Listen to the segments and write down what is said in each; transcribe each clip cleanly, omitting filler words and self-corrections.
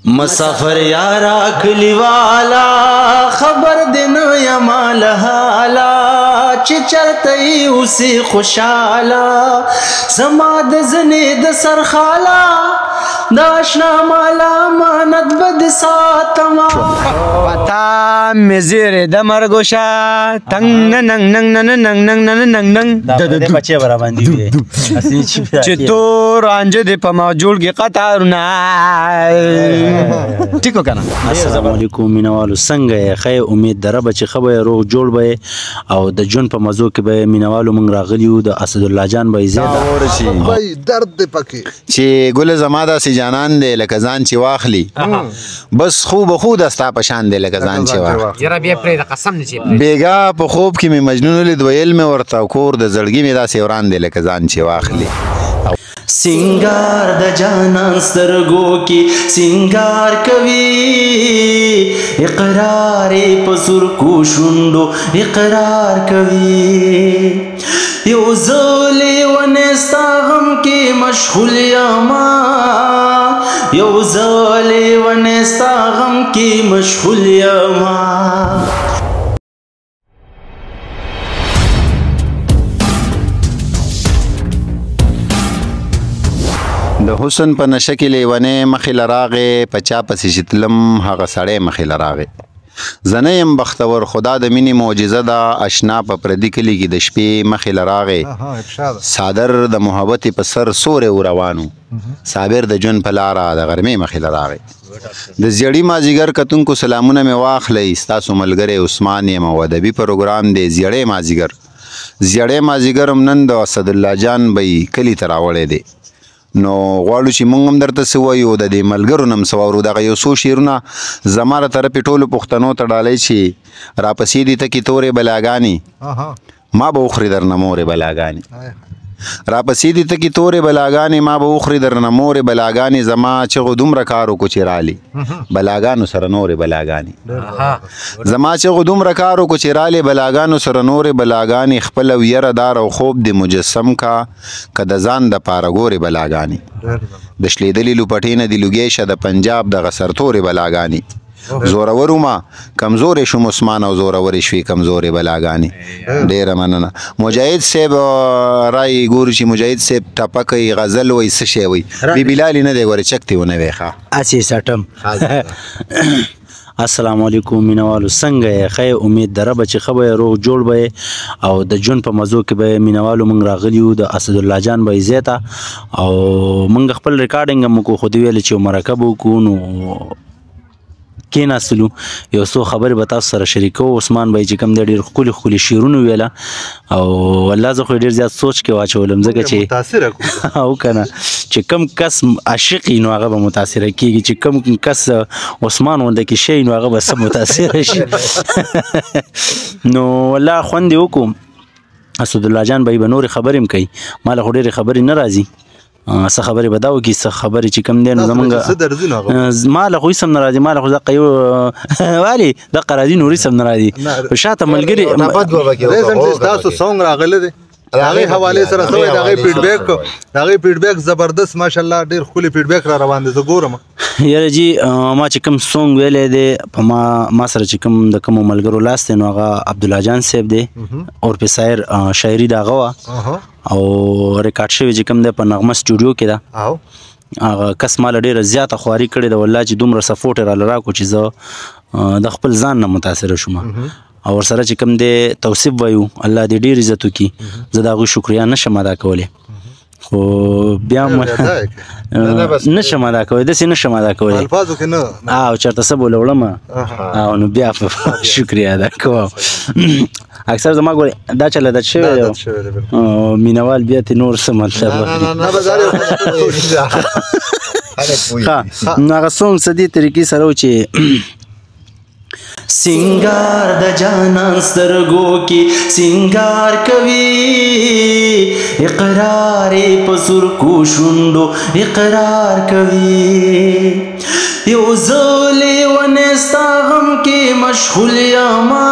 مسافر یارا کلیوالا خبر دین یمال حالا چې چرته اوسې خوشاله زما د زنې د سر خالا د اشنا مالا مانت بد ساتما پتا مې زیرې د مرګ شه تنګ ننګ ننګ ننګ ننګ ننګ ننګ ننګ د بچي برا باندې دي چې تور رانجه دې په ما جوړ کې قطارونه. ټیک وکنه. السلام علیکم مینوالو، څنګه یې؟ ښه یې؟ امید د ربه چې ښه به یې، روغ جوړ به یې او د ژوند په مزو کې به یې. مینوالو موږ راغلي یو د اسدالله جان بایزی درد دی پکې چې ګل زما داسې جانان دی لکه ځان چې واخلي، بس خو به خو د ستا په شان دی لکه ځان چې واخلي. یاره بیا پرېږده، قسم دی چې بېګا په خوب کې مې مجنون ولید، ویل مې ورته کور د زړګي مې داسې وران دی لکه ځان چې واخلي. سنگار د جانان سترګو کې سنگار کوي، اقرار په سرکو شونډو اقرار کوي. یو زه لیونی ستا غم کې مشغول یمه، یو زه لیونی ستا غم کې مشغول یمه. د حسن په نشه کې لیونی مخې له راغی، په چا پسې چې تلم هغه سړی مخې له راغی. زه نه یم بختور، خدا د مینې معجزه ده، اشنا په پردي کلي کې د شپې مخې له راغی. څادر د محبت په سر سوری و روان و، صابر د ژوند په لاره د غرمې مخې له راغی. د زیړي مازیګر کتونکو سلامونه مې واخلئ، ستاسو ملګری عثمان یم او ادبي پروګرام دی زیړی مازیګر. زیړی مازیګر هم نن د اسدالله جان بی کلي ته راوړی دی، نو غواړو چې موږ هم درته څه ووایو، د دې ملګرو نه هم څه واورو. دغه یو څو شعرونه زما له طرفې ټولو پښتنو ته ډالۍ چې راپسې دي تکې تورې بلاګانې، ما به وخوري درنه مورې بلاګانې. راپسې دي تکې تورې بلاګانې، ما به وخوري درنه مورې بلاګانې. زما چغو دومره کار وکړو چې رالې بلاګانو سره نورې بلاګانې. زما چغو دومره کار وکړو چې رالې بلاګانو سره نورې بلاګانې. خپله ویره دار او خوب دې مجسم کا که د ځان دپاره ګورې بلاګانې. د شلېدلې لوپټې نه دې لوګی شه د پنجاب دغه سرتورې بلاګانې. زورور ومه کمزورې شوم عثمان او زورورې شوې کمزورې بلاګانې. ډېره مننه مجاهد صاحب. رای ګورو چې مجاهد صاحب ټپه کوي، غزل وایي، څه شی وایي. بي بلالي نه دی ګورې، چک تی ونه وی. ښه هسې سټم. السلام علیکم مینوالو، څنګه یې؟ ښه یې؟ امید د ربه چې ښه به یې، روغ جوړ به یې او د ژوند په مزو کې به یې. مینوالو موږ راغلي یو د اسدالله جان بایزی ته او موږ خپل ریکارډینګ هم وکړو، خو دوی ویل چې مرکه به وکړو، نو کېناستلو یو څو خبرې به تاسو سره شریکوو. عثمان بای چې کوم دی ډېر ښکلي ښکلي شعرونه ویله او والله زه خو یې ډېر زیات سوچ کې واچولم، ځکه چې متاثره کړو. او که نه چې کوم کس عاشق وي نو هغه به متاثره کېږي، چې کوم کس عثمان غونډه کې شي نو هغه به څه متاثره شي. نو والله خوند یې وکړو. اسدالله جان بای به نورې خبرې هم کوي، ما له خو ډېرې خبرې نه راځي، څه خبرې به دا وکړي، څه خبرې چې کوم دی نو زمونږ څه درځي نو هغه ما له خو هېڅ هم نه راځي، ما له خو دقه یو والي دقه راځي، نور هېڅ هم نه راځي. په شاته ملګري ریسنټلی ستاسو سونګ راغلی دی، د هغې حوالې سره څه وایي؟ د هغې فیډبیک، د هغې فیډبیک زبردست ماشاءالله، ډېر ښکلی فیډبیک را روان دی، زه ګورم. یاره جی ما چې کوم سونګ ویلی دی په ما سره چې کوم د کومو ملګرو لاس دی نو هغه عبدالله جان صاحب دی، اور په سایر شاعري د هغه وه او ریکارډ شوی چې کوم دی په نغمه سټوډیو کې ده. هغه کس ما له ډېره زیاته خواري کړې ده، والله چې دومره سپورټ یې راله راکړو چې زه د خپل ځان نه متاثره شوم. او ورسره چې کوم دی توصیف وایو، الله دې ډېر عزت وکړي، زه د هغوی شکریه نه شم ادا کولی، خو بیا نه شم ادا کولی، داسې نه شم ادا کولی الفاظو کې نه او چېرته څه بوله وړم او نو بیا شکریه ادا کوم. اکثر زما ګورې دا چل عادت شوی دی مینوال بیا ته نور څه مطلب اخلي. ښه نو هغه سونګ څه دې طریقې سره و چې سنگار د جانان سترګو کې سنگار کوي، اقرار په سرکو شونډو اقرار کوي. یو زه لیونی ستا غم کې مشغول یمه،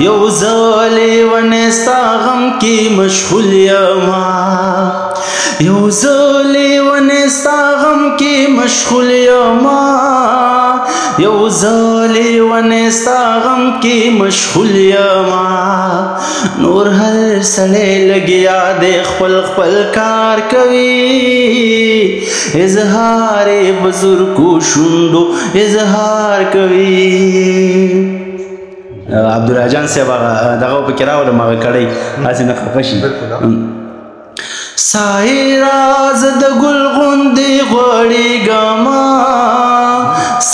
یو زه لیونی ستا غم کې مشغول یمه. یو زه لیونی ستا غم کې مشغول یمه، یو زه لیونی ستا غم کې مشغول یمه. نور هر سړی لګیا دی خپل خپل کار کوي، اظهار بزرګو شونډو اظهار کوي. عبدالله جان صاحب هغه دغه پکې راولم، هغه کړی هسې نه خفه شي. سایې راز د ګل غوندې غوړېږمه،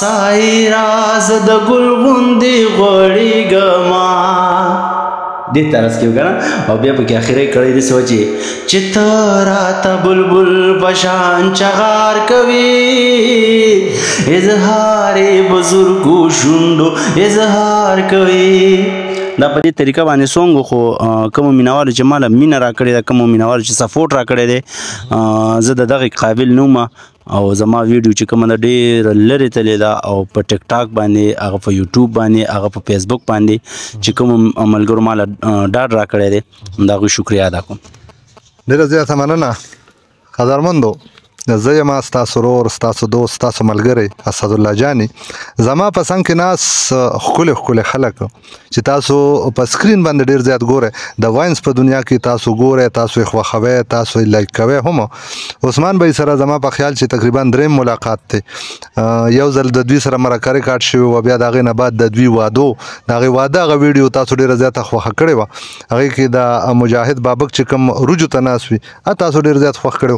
سایې راز د ګل غوندې غوړېږمه. دې طرز کې وکړه او بیا پکې اخري کړی داسې وه چې ته راته بلبل په شان چغار کوي، اظهار بزرګو شونډو اظهار کوي. دا په دې طریقه باندې song خو کومو مینوالو چې ماله مینه راکړې ده، کومو مینوالو چې support راکړی دی، زه د دغې قابل نه وم. او زما ویډیو چې کومه ده ډېره لرې تللې ده، او په ټیک ټاک باندې، هغه په یوټیوب باندې، هغه په فیسبوک باندې چې کومو ملګرو ماله ډاډ راکړی دی، د هغوی شکریه ادا کوم. ډېره زیاته مننه قدرمندو. زه یم ستاسو ورور، ستاسو دوست، ستاسو ملګری اسدالله جاني. زما په څنګ کې ناست ښکلي ښکلي خلک چې تاسو په screen باندې ډېر زیات ګورئ، د vines په دنیا کې تاسو ګورئ، تاسو یې خوښوئ، تاسو یې like کوئ هم. عثمان بھائی سره زما په خیال چې تقریبا دریم ملاقات دی. یو ځل د دوی سره مرکه ریکارډ شوې وه، بیا د هغې نه بعد د دوی وادو، د هغې واده هغه ویډیو تاسو ډېره زیاته خوښه کړې وه. هغې کې د مجاهد بابک چې کوم رجو ته ناست وي، تاسو ډېر زیات خوښ کړی.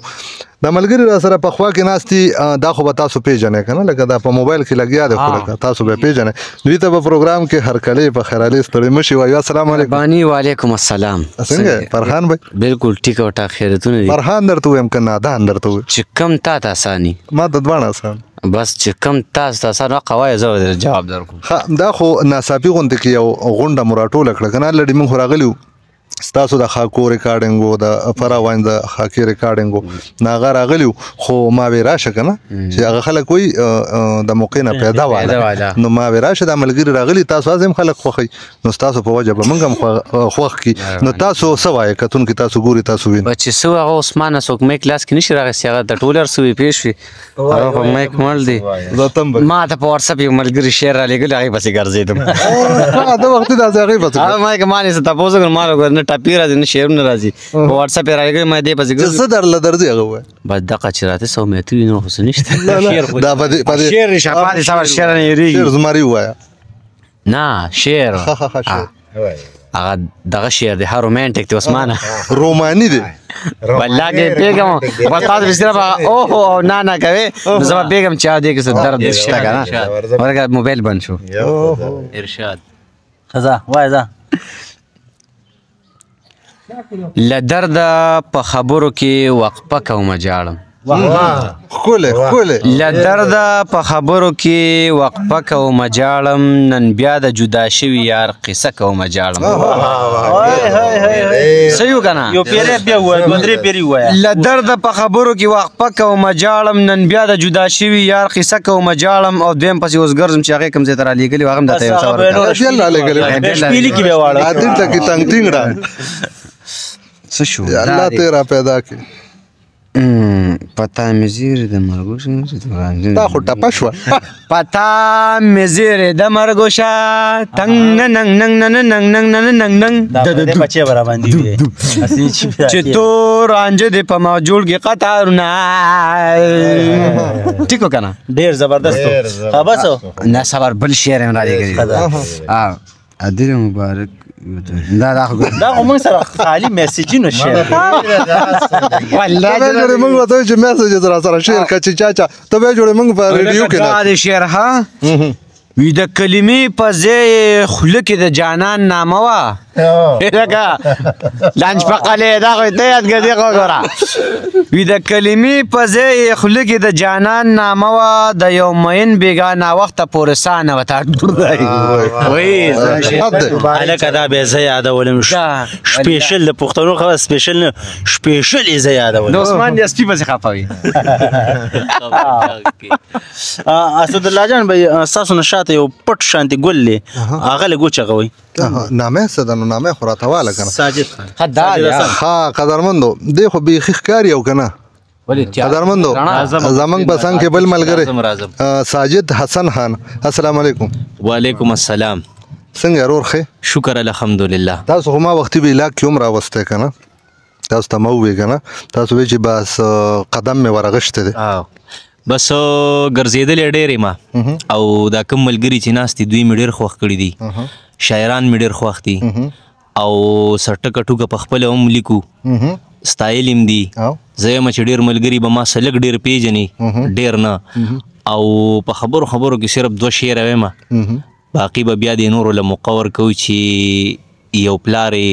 دا ملګري را سره په خوا کې ناست دي، دا خو به تاسو پېژنئ که نه، لکه دا په موبایل کې لګیا دی، خو لکه تاسو به پېژنئ. دوی ته په پروګرام کې هرکلی په خیرالي ستړي مه شي وایو. السلام علیکم. بانی وعلیکم السلام. څنګه فرحان بھائی؟ بالکل ټیک او ټاک، خیرتونه دي. فرحان درته ووایم که نادان درته ووایم؟ چې کم تا ته اساني. ما ته دواړه اسان. بس چې کم تاسو ته اسان وقه وایه، زه به جواب درکړم. ښه، دا خو ناڅاپي غوندې کې یو غونډه مو راټوله کړه که نه، لړې موږ خو راغلي وو، ستاسو د خاکو ریکارډینګ و، د فراه واین د خاکې ریکارډینګ و، نو هغه راغلي وو. خو ما وی راشه که نه، چې هغه خلک وایي د موقع نه پیدا واله، نو ما وی راشه، دا ملګري راغلي، تاسو هسې هم خلک خوښوي، نو ستاسو په وجه به موږ هم خوښ کړي. نو تاسو څه وایئ کتونکي تاسو ګوري، تاسو وینئ؟ چې څه هغه عثمانه څوک میک لاس کې نشي راغی، هغه د ټول هر څه وي پېښ وي، هغه خو میک مړ دی. ما ته په واټساپ یو ملګري شعر رالیږلی، هغې پسې ګرځېدم. دا وختي داسې هغې پسې ما که ما نه څه تپوس وکړ، ما له نه ټپي راځي نه شعرونه راځي، په واټساپ یې رالیږلی، ما دې پسې ګرځم. څه درله درځي هغه ووایه؟ بس دغه چې راته څه مې ته وي، نور خو څه نشته. دا په دې شعر رښه پاتې صبر، شعر نه هېرېږي. شعر زمري ووایه. نه شعر. ښه ښه ښه شعر. هغه دغه شعر دی، ها رومانټیک دی عثمانه. روماني دی. والله کې پیګم بس تاسو به صرف اوه او نه نه کوي، نو زه به پیګم چې دې کې څه درد شته که نه. ورکه موبایل بند شو. ارشاد ښه وایه ځه. له درده په خبرو کې وقفه کومه جاړم. ښکلی ښکلی. له درده په خبرو کې وقفه کومه جاړم، نن بیا د جدا شوي یار قصه کومه جاړم. صحیح و که نه؟ یو پیری بیا ووایه، دوه درې پیرې ووایه. له درده په خبرو کې وقفه کومه جاړم، نن بیا د جدا شوي یار قصه کومه جاړم. او دویم پسې اوس ګرځم چې هغې کوم ځای ته رالیږلي وه، هغه هم درته یو څه ورکړه. بیا رالیږلي وه. شپېلي کې بیا واړه. دلته کې تنګ ټینګ څه شو؟ الله ته را پیدا کړي. پتا مې زیری د مرګو شه، دا خو ټپه شوه. پتا مې زیری د مرګو شه، تنګ ننګ ننګ ننګ ننګ ننګ ننګ ننګ ننګ. دا د بچی به راباندې وي. چې تور رانجه دې په ما جوړ کړي قطارونه. ټیک و که نه؟ ډېر زبردست و. ښه بس نه صبر، بل شعر هم رالیږلی. ادیر مبارک. دا دا خو دا خو موږ سره خالي میسجونه شیر. والله ته به جوړې موږ ورته چې میسج را سره شیر کړه چې چا چا ته به جوړې موږ په ریډیو کې دا د شعر ها وی د کلمې په ځای خوله کې د جانان نامه وه. لکه لانج په قلې دا خو ته یاد ګرځې خو ګوره. وی د کلمې په ځای خوله کې د جانان نامه وه، د یو مین بېګا ناوخته پورې ساه نه وه تا. وی هلکه دا بیا زه یادولم. special د پښتنو خبره special نه، special یې زه یادولم. د عثمان د سپي پسې خفه وي. اسدالله جان بھائی، ستاسو نه شاته شاته یو پټ شانتي ګل دی، هغه لږ وچغوئ. نامه څه ده؟ نو نامه خو راته واله که نه. ساجد خان. ښه قدرمندو، دی خو بیخي ښکاري او که نه؟ قدرمندو زمونږ په څنګ کې بل ملګری ساجد حسن خان. السلام علیکم. وعلیکم السلام. څنګه ورور ښه؟ شکر الحمدلله. تاسو خو ما وختي ویلاګ کې هم راوستی که نه؟ تاسو ته ما وویل که نه، تاسو ویل چې بس قدم مې ورغښتی دی. بس ګرځېدلی ډېر یم او دا کوم ملګري چې ناست دي دوی مې ډېر خوښ کړي دي، شاعران مې ډېر خوښ دي او سرټکه ټوکه په خپله هم لیکو، ستایل هم دي. زه یم چې ډېر ملګري به ما څه لږ ډېر پېژني، ډېر نه، او په خبرو خبرو کې صرف دوه شعره وایم، باقي به بیا د نورو له موقع ورکوو چې یو پلار یې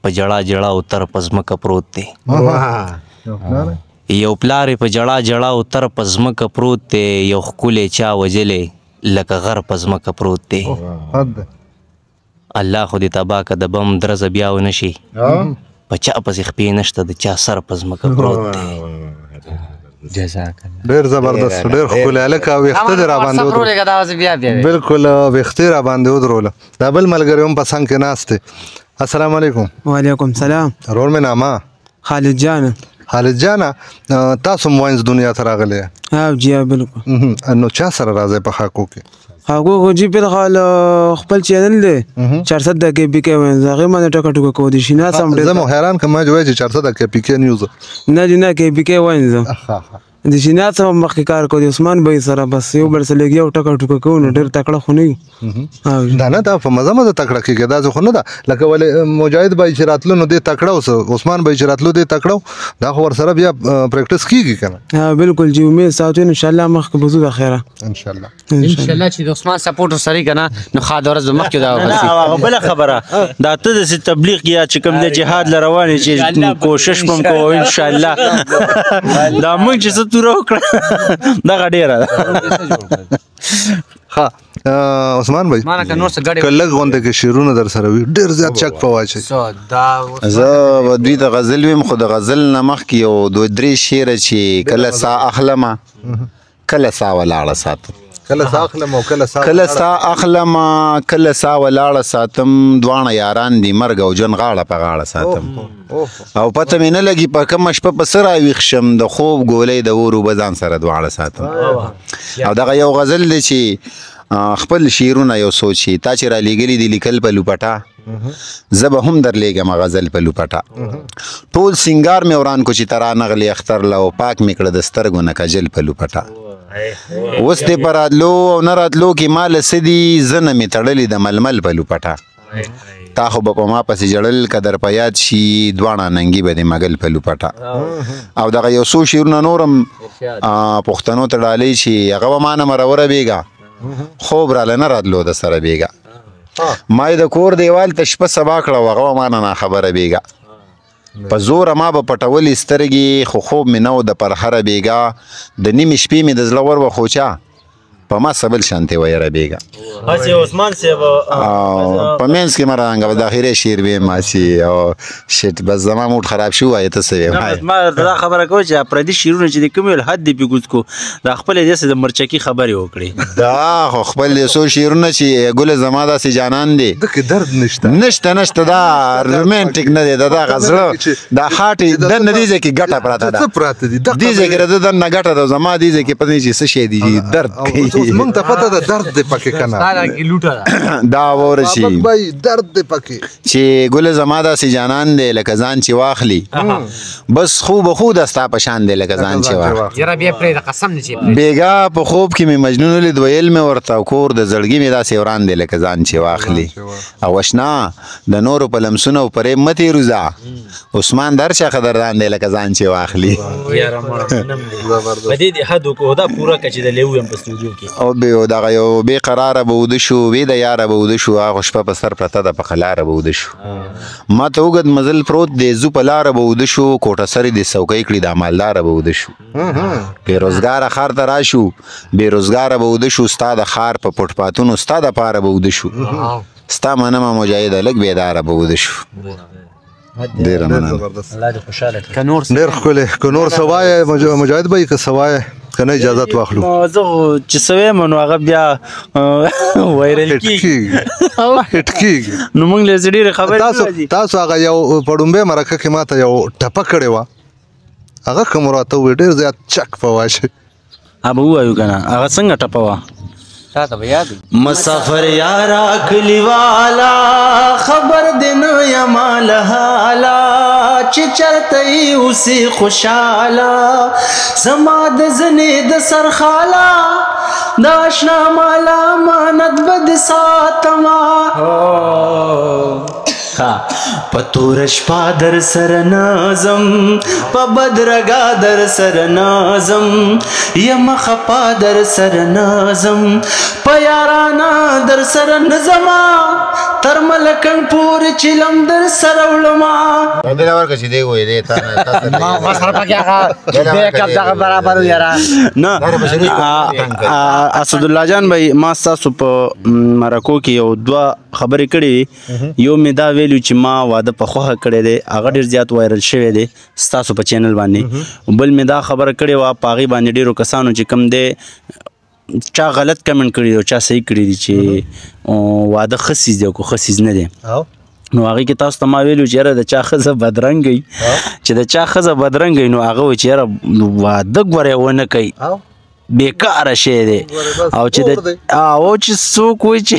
په جړا جړا او تر په ځمکه پروت دی. یو پلار یې په جړا جړا او تر په ځمکه پروت دی، یو ښکلی چا وژلی لکه غر په ځمکه پروت دی. الله خو دې تباه که د بم درزه بیا ونه شي، په چا پسې خپې نشته د چا سر په ځمکه پروت دی. جزاک الله. ډېر زبردست، ډېر ښکلی هلکه. ویښته دې راباندې ودرول، بالکل ویښتې راباندې ودروله. دا بل ملګری هم په څنګ کې ناست دی. السلام علیکم. وعلیکم سلام. ورور مې نامه؟ خالد جان. خالد جانه، تاسو هم واینز دنیا ته راغلی؟ ها جی بالکل. نو چا سره راځئ په خاکو کې؟ خاکو خو جی بالحال خپل چینل دی 400 د کې پی کې واینز، هغې باندې ټکه ټوکه کوو. د شینا سم ډېر زه مو حیران کړم، ما وایي چې 400 د کې پی کې نیوز. نه جی نه، کې پی کې واینز. د شینا سم مخکې کار کوو د عثمان بای سره، بس یو بل سره لګیا او ټکه ټوکه کوو، نو ډېر تکړه خو نه یو. دا نه، دا په مزه مزه تکړه کېږي، داسې خو نه ده لکه ولې مجاهد بای چې راتلو نو دې تکړه اوسه، عثمان بای چې راتلو دې تکړه، دا خو ورسره بیا پریکټس کېږي که نه؟ ها بالکل جی، امید ساتو ان شاء الله مخکې به ځو د خیره ان شاء الله. ان شاء الله چې د عثمان سپورټ ورسره که نه نو ښه د ورځ به مخکې دا وباسي. هغه بله خبره دا ته داسې تبلیغ یا چې کوم د جهاد له روان یې چې کوشش به هم کوو ان شاء الله. دا موږ چې څه توره وکړه دغه ډېره ده. ښه عثمان بھائی، که لږ غونډه کې شعرونه در سره وي ډېر زیات چک په واچوي. زه به دوی ته غزل ویم، خو د غزل نه مخکې یو دوه درې شعره چې کله سا اخلمه کله سا ولاړه ساتم، کله سا اخلم او کله سا، کله سا اخلم کله سا ولاړه ساتم، دواړه یاران دي مرګ او ژوند غاړه په غاړه ساتم، او پته مې نه لګي په کومه شپه په څه راویښ شم، د خوب ګولۍ د اور اوبه ځان سره دواړه ساتم. او دغه یو غزل دی چې خپل شعرونه یو څو چې تا چې رالیږلي دي لیکل په لوپټه، زه به هم درلېږم غزل په لوپټه، ټول سینګار مې وران کو چې ته رانغلې اختر له، او پاک مې کړه د سترګو نه کجل په لوپټه. اوس دې په راتلو او نه راتلو کې ما له څه دي، زنه مې تړلې د ململ په لوپټه، تا خو به په ما پسې ژړل که در په یاد شي، دواړه ننګي به دې مګل په لوپټه. او دغه یو څو شعرونه نور هم پښتنو ته ډالۍ چې هغه به ما نه مروره بېګا، خوب راله نه راتلو د سره بېګا، ما یې د کور دیوال ته شپه سبا کړه او هغه به ما نه ناخبره بېګا، په زوره ما به پټولې سترګې خو خوب مې نه و د پرهره بېګا، د نیمې شپې مې د زړه ور وخو چا په ما څه بل شانتې ویره بېګا. هسې عثمان صاحب په منځ کې مه رانګه، بس د اخري شعر ویم هسې، او شټ بس زما موډ خراب شو. وایې ته څه ویم؟ ما درته دا خبره کوه چې پردي شعرونه چې دې کوم ویل حد دې پې کوز کو، دا خپلې داسې د مرچکي خبرې وکړې. دا خو خپل دې څو شعرونه چې ګله زما داسې جانان دی، ده کې درد نشته نشته نشته، دا رومانټیک نه دی، دا دغه زړه دا هارټ دننه دې ځای کې ګټه پرته ده، څه پراته دي دې ځای کې د دننه ګټه ده، زما دې ځای کې پته نه چې څه شی دی درد کوي. اوس مونږ ته پته ده درد دی پکې کنه، دا ورشي بای درد دی پکې چې ګل زما داسې جانان دی لکه ځان چې واخلي، بس خو به خو د ستا په شان دی لکه ځان چې واخلي. یاره بیا پرې د قسم نه چې بېګا په خوب کې مې مجنون ولید، ویل مې ورته کور د زړګي مې داسې وران دی لکه ځان چې واخلي. او اشنا د نورو په لمسونو او پرې مه تېروځه، عثمان د هر چا قدردان دی لکه ځان چې واخلي. یاره مړه منم دی په دې دې حد وکړو، دا پوره کړه چې د لیو یم په سټوډیو کې. او به دغه یو بې قراره به وده شو، بې د یاره به وده شو، هغه شپه په سر پرته ده په قلاره به وده شو، ما ته اوږد مزل پروت دی ځو په لاره به وده شو، کوټه سرې دې څوکۍ کړي دا مالداره به وده شو، بې روزګاره ښار ته راشو، بې روزګاره به وده شو، ستا د ښار په پټپاتونو ستا دپاره به وده شو، ستا منمه مجاهده لږ بیداره به وده شو. ډېره مننه، الله دې خوشحاله کړي. ډېر ښکلی. که نور څه وایې مجاهد بھائی، که څه وایې که نه اجازت واخلو؟ زه خو چې څه وایم نو هغه بیا وایرل کېږي، هټ کېږي. نو موږ له ډېرې خبرې نه راځي. تاسو هغه یو په ړومبۍ مرکه کې ما ته یو ټپه کړې وه، هغه که مو راته ووایي ډېر زیات چک په واشي. هغه ووایو که نه، هغه څنګه ټپه وه؟ تاته به یاد وي. مسافر یارا کلیوالا خبر دې نه یما له حالا، چې چرته یې اوسې خوشحاله، زما د زنې د سر خاله، د اشنا مالا امانت به دې ساتمه. په توره شپه در سره نازم، په بدرګا در سره نازم، یم خپه در سره نازم، په یارانه در سره نظمه، تر ملکن پورې چلم در سره وړمه. دې ورکه چې دی وایي دی تا ما سره پکې هغه بیک اپ دغه برابر یاره. نه اسدالله جان بھائی، ما ستاسو په مرکو کې یو دوه خبرې کړې وې. یو مې دا ویلو چې ما واده په خوښه کړی دی، هغه ډېر زیات وایرل شوی دی ستاسو په چینل باندې. بل مې دا خبره کړې وه، په هغې باندې ډېرو کسانو چې کوم دی چا غلط کمنټ کړی دی او چا صحیح کړی دی چې واده ښه څیز دی او که ښه څیز نه دی. نو هغې کې تاسو ته ما ویلو چې یاره د چا ښځه بدرنګه وي، چې د چا ښځه بدرنګه وي نو هغه وایي چې یاره واده ګورې ونه کوي، بیکاره شی دی. او چې د او چې څوک وایي چې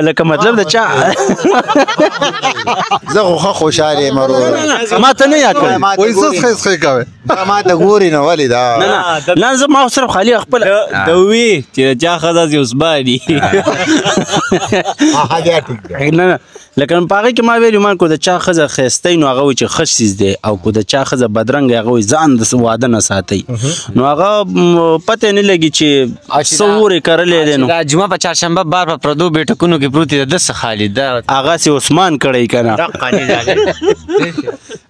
لکه مطلب د چا زه خو ښه خوشحال یم وروره. ما ته نه یاد کړی وایي څه څه څه کوې؟ ما ته ګوري نو ولې دا؟ نه نه زه ما صرف خالي خپل د وی چې د چا ښځه سي عثماني. نه نه لکه په هغې کې ما ویلي ما کو د چا ښځه ښایسته وي نو هغه وایي چې ښه څیز دی، او کو د چا ښځه بدرنګه هغه وایي ځان د واده نه ساتئ. نو هغه پته نه لګي چې څه اور یې کرلی دی. نو دا جمعه په چهارشنبه بار په پردو بیټکونو کې پروت دی، د څه خالي دا هغه سي عثمان کړی که نه.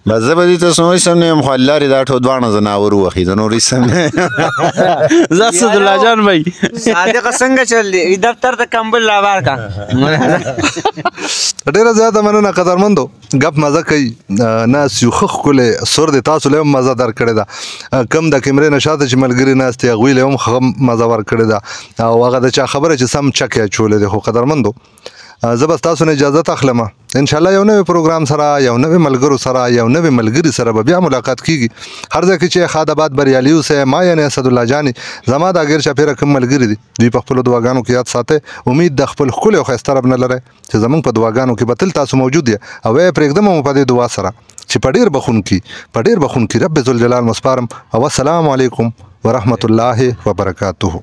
بس زه به دې ته نور هېڅ هم نه یم، خو الله دې دا ټول دواړه ځناور ووهي، زه نور هېڅ هم نه یم. زه اسدالله جان بھائی صادقه څنګه چل دی دفتر ته کمبل لا بار کا. ډېره زیاته مننه قدرمندو، ګپ مزه کوي ناست یو ښه ښکلی سور دی، تاسو له هم مزه درکړې ده. کم د کیمرې نه شاته چې ملګري ناست دي هغوی له هم ښه مزه ورکړې ده، او هغه د چا خبره چې سم چک یې اچولی دی. خو قدرمندو زه به ستاسو نه اجازت اخلم، انشاءالله یو نوی پروګرام سره، یو نوی ملګرو سره، یو نوی ملګري سره به بیا ملاقات کیږي. هر ځای کې چې ښاد آباد بریالي اوسئ. ما یعنې اسدالله جاني، زما دا ګیر چاپېره کوم ملګري دي دوی په خپلو دعاګانو کې یاد ساتئ. امید د خپل ښکلي او ښایسته رب نه لرئ چې زموږ په دعاګانو کې به تل تاسو موجود یې، او یې پرېږدم مو په دې دعا سره چې په ډېر بخښونکي رب ذوالجلال مو سپارم. او السلام علیکم ورحمة الله وبرکاته.